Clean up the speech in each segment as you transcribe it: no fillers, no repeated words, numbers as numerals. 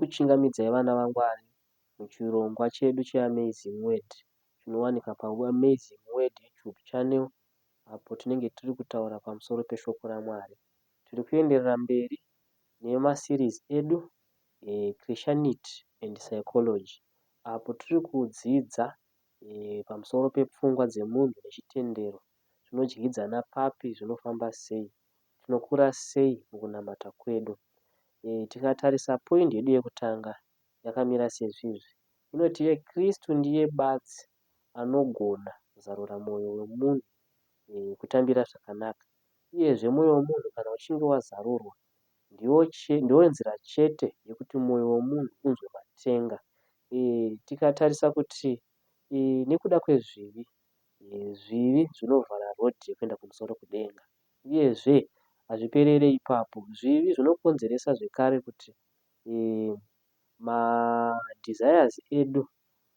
Tinokuchingamidzai vana vaMwari muchirongwa chedu cheAmazing Word chinowanika paAmazing Word YouTube channel apo tinenge tiri kutaura pamusoro peshoko raMwari. Tiri kuenderera mberi nemaseries edu eChristianity and Psychology apo tiri kudzidza pamusoro pepfungwa dzemunhu nechitendero zvinodyidzana papi zvinofamba sei tinokura sei mukunamata kwedu. Tikatarisa point yedu yekutanga yakamira sezvizvi inoti iye Kristu ndiye badzi anogona kuzarura mwoyo wemunhu kutambira zvakanaka uyezve mwoyo wemunhu kana uchinge wazarurwa ndiyo nzira chete yekuti mwoyo wemunhu unzwe matenga. Tikatarisa kuti nekuda kwezvivi, zvivi zvinovhara road yekuenda kumusoro kudenga uyezve hazviperere ipapo. Zvivi zvinokonzeresa zvekare kuti madesires edu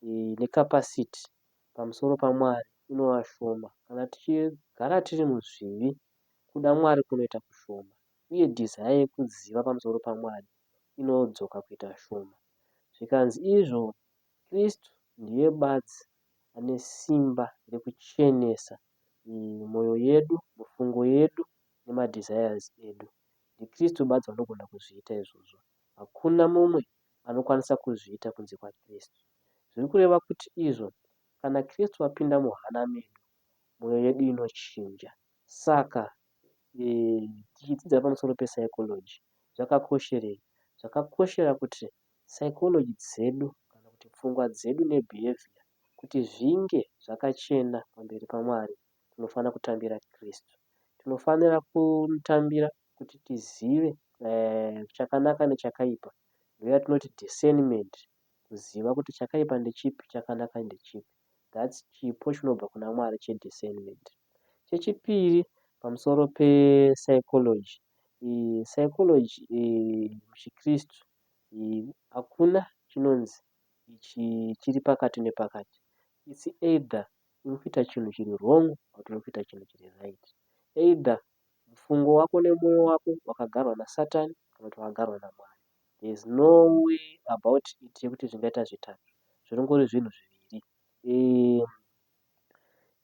necapacity pamusoro paMwari inova shoma. Kana tichigara tiri muzvivi kuda Mwari kunoita kushoma uye desire yekuziva pamusoro paMwari inodzoka kuita shoma. Zvikanzi izvo Kristu ndiye badzi ane simba rekuchenesa mwoyo yedu, mifungo yedu nemadesires edu. NdiKristu badzi vanogona kuzviita izvozvo. Hakuna mumwe anokwanisa kuzviita kunze kwaKristu. Zviri kureva kuti izvo kana Kristu apinda muhana medu, mwoyo yedu inochinja. Saka tichidzidza pamusoro pesayikoloji zvakakosherei? Zvakakoshera kuti sayikoloji dzedu kana kuti pfungwa dzedu nebehaviour kuti zvinge zvakachena pamberi paMwari tinofanira kutambira Kristu. Tinofanira kutambira kuti tizive chakanaka nechakaipa. Ndoyatinoti discernment kuziva kuti chakaipa ndechipi chakanaka ndechipi. That's chipo chinobva kuna Mwari chediscernment. Chechipiri pamusoro pesayikoloji. Psychology muchiKristu hakuna chinonzi ichi chiri pakati nepakati. It's either uri kuita chinhu chiri wrong or uri kuita chinhu chiri right. Either mufungo wako nemwoyo wako wakagarwa nasatani kana kuti wakagarwa naMwari. There is no way about it yekuti zvingaita zvitatu. Zviringori zvinhu zviviri.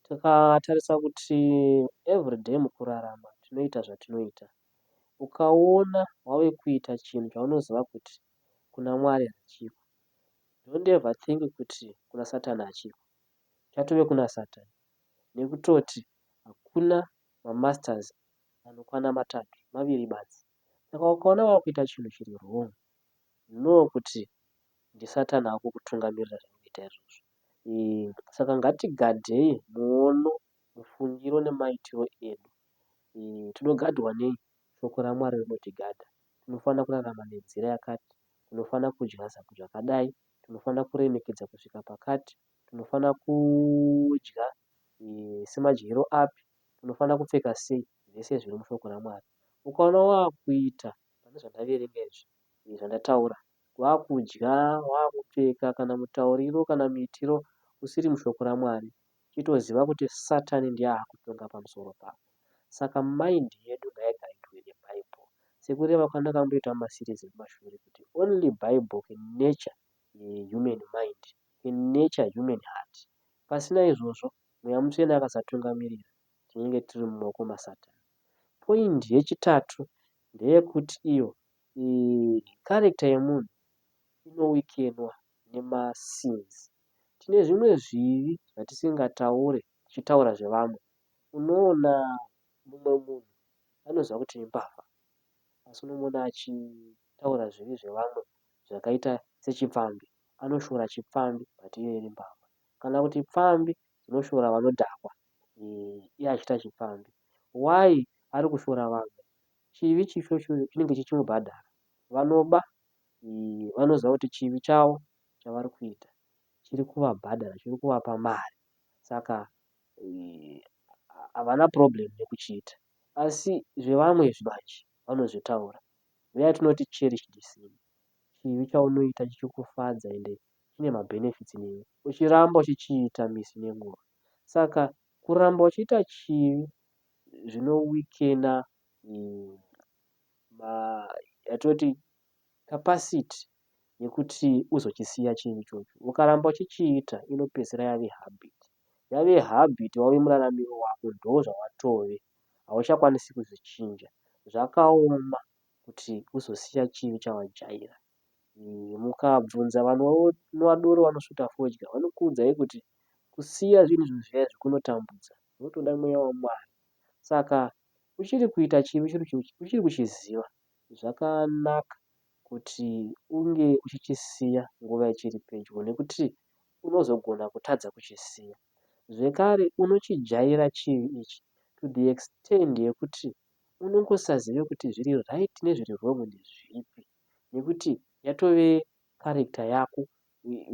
Tikatarisa kuti everyday mukurarama tinoita zvatinoita. Ukaona wave kuita chinhu chaunoziva kuti kuna Mwari hachiko, don't ever think kuti kuna satani hachiko. Chatove kuna satani nekutoti hakuna mamasters anokwana matatu, maviri badzi. Saka ukaona wakuita chinhu chiri wrong, know kuti ndisatani akukutungamirira zvauri izvozvo. Saka ngatigadhei muono, mufungiro nemaitiro edu. Tinogadhwa nei? Shoko raMwari rinotigadha. Tinofanira kurarama nenzira yakati, tinofanira kudya zvakadai, tinofanira kuremekedza kusvika pakati, tinofanira kudya semadyiro api, tinofanira kupfeka sei, zvese zviri mushoko raMwari. Ukaona wakuita pane zvandaverenga izvi zvandataura, wakudya, wakupfeka kana mutauriro kana muitiro usiri mushoko raMwari, chitoziva kuti satani ndiye akutonga pamusoro pako. Saka mind yedu ngaigaidwe neBhaibheri. Sekureva kwandakamboita mumaseries ekumashure kuti only Bible can nurture human mind, can nurture human heart. Pasina izvozvo Mweya Mutsvene akasatungamirira tinenge tiri mumaoko masatani. Point yechitatu ndeyekuti iyo character yemunhu inoweakenwa nemasins. Tine zvimwe zvivi zvatisingataure tichitaura zvevamwe. Unoona mumwe munhu anoziva kuti imbavha asi unomuona achitaura zvivi zvevamwe zvakaita sechipfambi. Anoshora chipfambi but iye iri mbavha. Kana kuti pfambi dzinoshora vanodhakwa iye achiita chipfambi. Why ari kushora vamwe? Chivi ichocho chinenge chichimubhadhara. Vanoba vanoziva kuti chivi chavo chavari kuita chiri kuvabhadhara, chiri kuvapa mari. Saka havana problem nekuchiita. Asi zvevamwe izvi manje vanozvitaura. Ndoyatinoti cherished sin. Chivi chaunoita chichikufadza ende chine mabenefits newe uchiramba uchichiita misi nenguva. Saka kuramba uchiita chivi zvinoweakena yatinoti capacity yekuti uzochisiya chinhu ichocho. Ukaramba uchichiita inopedzisira yave habit. Yave habit wave muraramiro wako ndozvawatove hauchakwanisi kuzvichinja. Zvakaoma kuti uzosiya chivi chawajaira. Mukabvunza vanonwa doro vanosvuta fodya vanokuudzai kuti kusiya zvinhu izvi zviya izvi kunotambudza zvinotoda mweya waMwari. Saka uchiri kuita chivi uchiri kuchiziva zvakanaka kuti unge uchichisiya nguva ichiri pedyo nekuti unozogona kutadza kuchisiya. Zvekare unochijaira chivi ichi to the extend yekuti unongosazive kuti zviri right nezviri wrong ndezvipi nekuti yatove character yako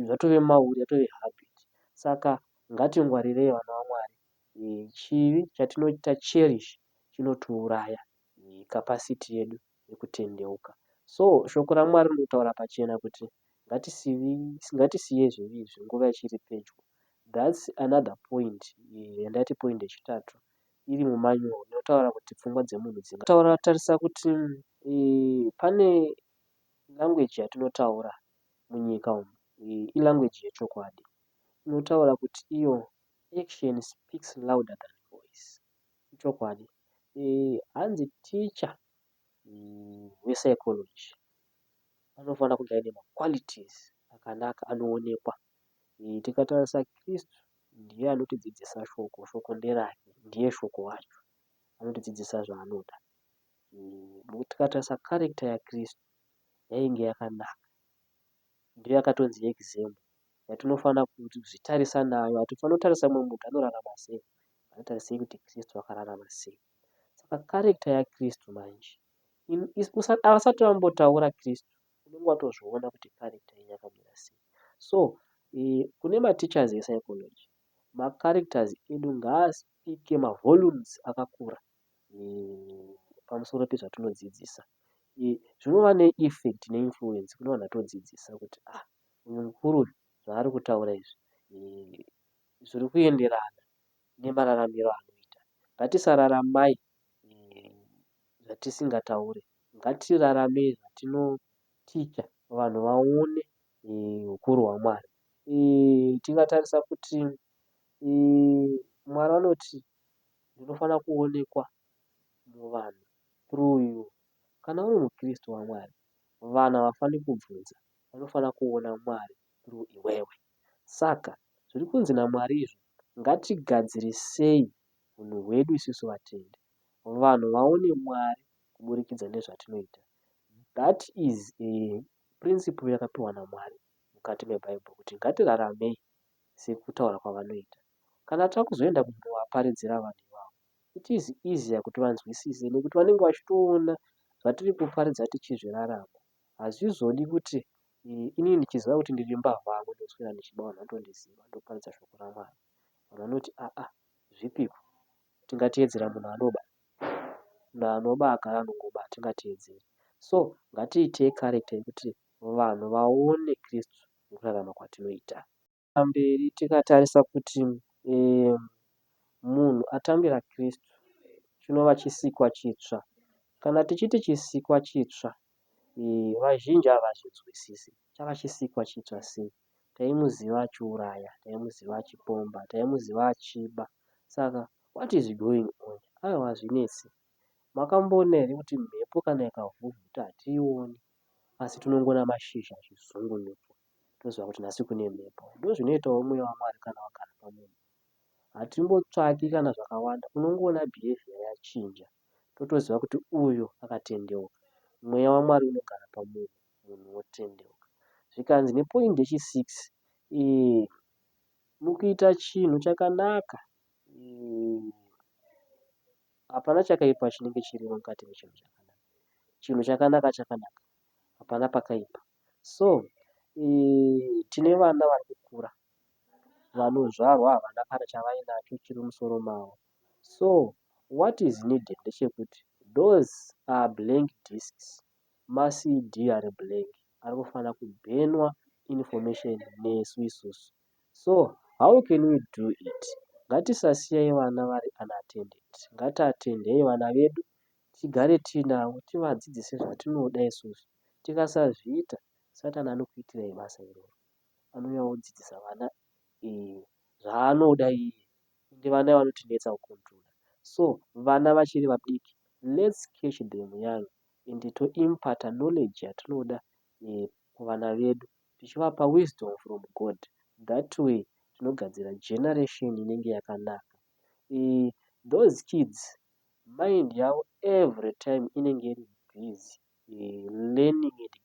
zvatove mauri yatove habit. Saka ngatingwarirei vana vaMwari chivi chatinoita cherish chinotiuraya capacity yedu yekutendeuka. So shoko raMwari rinotaura pachena kuti ngatisiyei zvivi izvi nguva ichiri pedyo. That's another point yandati point yechitatu iri mumanual inotaura kuti pfungwa dzemunhu dzingataura tarisa kuti pane language yatinotaura munyika umu ilanguage yechokwadi inotaura kuti iyo action speaks louder than voice. Ichokwadi. Hanzi teacher wepsychology anofanira kunge aine maqualities akanaka anoonekwa. Tikatarisa Kristu ndiye anotidzidzisa shoko, shoko nderake, ndiye shoko wacho anotidzidzisa zvaanoda. Tikatarisa character yaKristu yainge yakanaka ndiyo yakatonzi example yatinofanira kuzvitarisa nayo. Hatifaniri kutarisa mumwe munhu anorarama sei, ngatitarisei kuti Kristu akararama sei. Saka character yaKristu manje vasati vambotaura Kristu unenge watozviona kuti character iyi yakamira sei. So kune mateachers epsychology macharacters edu ngaaspeake mavolumes akakura pamusoro pezvatinodzidzisa. Zvinova neeffect neinfluence kune vanhu vatodzidzisa kuti ah uyu mukuru uyu zvaari kutaura izvi zviri kuenderana nemararamiro aanoita. Ngatisararamai zvatisingataure, ngatiraramei zvatinoticha vanhu vaone hukuru hwaMwari. Tikatarisa kuti Mwari vanoti ndinofanira kuonekwa muvanhu through you. Kana uri muKristu waMwari, vanhu havafaniri kubvunza, vanofanira kuona Mwari through iwewe. Saka zviri kunzi naMwari izvo ngatigadzirisei hunhu hwedu isusu vatendi, vanhu vaone Mwari kuburikidza nezvatinoita. That is a principle yakapiwa naMwari mukati mebhaibheri kuti ngatiraramei sekutaura kwavanoita. Kana takuzoenda kunovaparidzira vanhu ivavo, it is easier kuti vanzwisise nekuti vanenge vachitoona zvatiri kuparidza tichizvirarama. Hazvizodi kuti inini ndichiziva kuti ndiri mbavha hangu ndoswera ndichiba vanhu vanotondiziva ndoparidza shoko raMwari. Vanhu vanoti aa zvipiko tingateedzera munhu anoba. Munhu anoba agara anongoba hatingateedzeri. So ngatiitei character yekuti vanhu vaone Kristu nekurarama kwatinoita. Pamberi tikatarisa kuti munhu atambira Kristu chinova chisikwa chitsva. Kana tichiti chisikwa chitsva vazhinji havazvinzwisisi. Chava chisikwa chitsva sei? Taimuziva achiuraya, taimuziva achipomba, taimuziva achiba. Saka what is going on? Aiwa hazvinetsi. Makamboona here kuti mhepo kana ikavhuvhuta hatiioni asi tinongoona mashizha achizungunuka toziva kuti nhasi kune mhepo. Ndozvinoitawo mweya waMwari kana wagara pamunhu. Hatimbotsvaki kana zvakawanda unongoona behavior yachinja totoziva kuti uyu akatendeuka. Mweya waMwari unogara pamunhu, munhu wotendeuka. Zvikanzi nepoint yechi6 mukuita chinhu chakanaka hapana chakaipa chinenge chirimo mukati mechinhu chakanaka. Chinhu chakanaka chakanaka hapana pakaipa. So tine vana vari kukura vanozvarwa havana kana chavainacho chiri mumusoro mavo. So what is needed ndechekuti those are blank discs maCD ari blank ari kufanira kubhenwa information nesu isusu. So how can we do it? Ngatisasiyai vana vari unattended. Ngatiatendei vana vedu tigare tiinavo tivadzidzise zvatinoda isusu. Tikasazviita Satani anokuitirai basa iroro. Anouya odzidzisa vana zvaanoda iye. Ende vana vanotinetsa kucontrola. So vana vachiri vadiki, let's catch them young and toimparta knowledge yatinoda kuvana vedu tichivapa wisdom from God. That way tinogadzira generation inenge yakanaka. Those kids mind yavo every time inenge iri busy learning and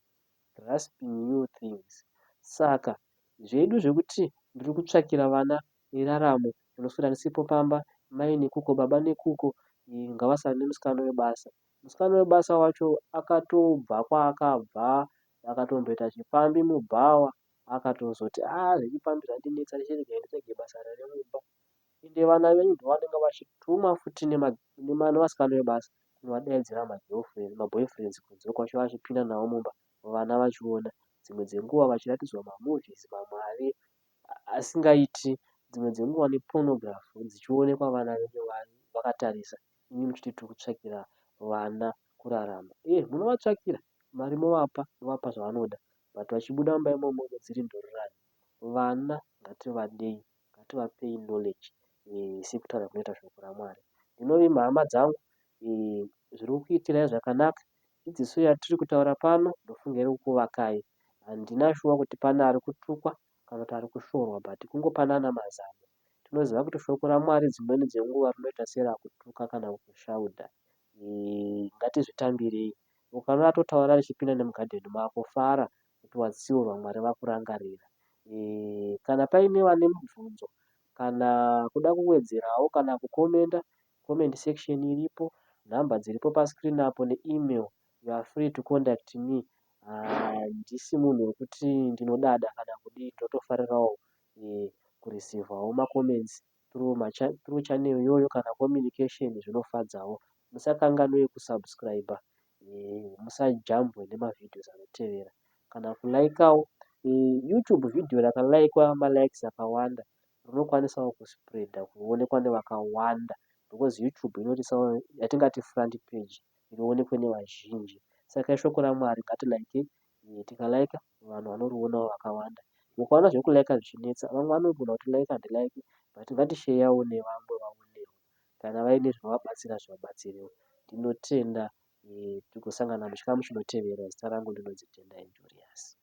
grasping new things. Saka zvedu zvekuti ndiri kutsvakira vana raramo, ndinoswera ndisipo pamba, mai nekuko baba nekuko, ngavasare nemusikana webasa. Musikana webasa wacho akatobva kwaakabva akatomboita chipfambi mubhawa akatozoti aa zvechipfambi zvandinetsa chiregai nditsvage basa remumba. Ende vana venyu ndovanenge vachitumwa futi nevasikana vebasa kunovadaidzira maboyfriends kunze uko vachipinda navo mumba vana vachiona. Dzimwe dzenguva vachiratidzwa mamovies mamwe ari asingaiti. Dzimwe dzenguva nepornography dzichionekwa vana venyu vakatarisa imi muchiti tiri kutsvakira vana kurarama. Munovatsvakira mari movapa, movapa zvavanoda but vachibuda mumba imomo dziri ndururani. Vana ngativadei, ngativapei knowledge sekutaura kunoita shoko raMwari. Ndinovimba hama dzangu zviri kukuitirai zvakanaka. Dzidziso yatiri kutaura pano ndofunga iri kukuvakai. Handina shuwa kuti pane ari kutukwa kana kuti ari kushorwa but kungopanana mazano. Tinoziva kuti shoko raMwari dzimweni dzenguva rinoita serakutuka kana kushaudha. Ngatizvitambirei. Ukaona ratotaura richipinda nemugadheni mako fara kuti watsiurwa Mwari vakurangarira. Kana paine vane mubvunzo kana kuda kuwedzerawo kana kucommenta, comment section iripo, nhamba dziripo pascreen apo neemail. You are free to contact me. Handisi munhu wekuti ndinodada kana kudii, ndotofarirawo kureceivawo macomments through channel iyoyo kana communication zvinofadzawo. Musakanganwe kusubscribe musajambwe nemavideos anotevera kana kulikawo. YouTube video rakalikwa malikes akawanda rinokwanisawo kuspreada kuonekwa nevakawanda because YouTube inotisawo yatingati front page inoonekwa nevazhinji. Saka ishoko raMwari ngatilikei, tikalika vanhu vanorionawo vakawanda. Mukaona zvekulika zvichinetsa vamwe vanogona kuti like handilike but ngatisharewo nevamwe vaonewo kana vaine zvinovabatsira zvivabatsirewo. Ndinotenda tigosangana muchikamu chinotevera. Zita rangu ndinonzi Tendai Julius.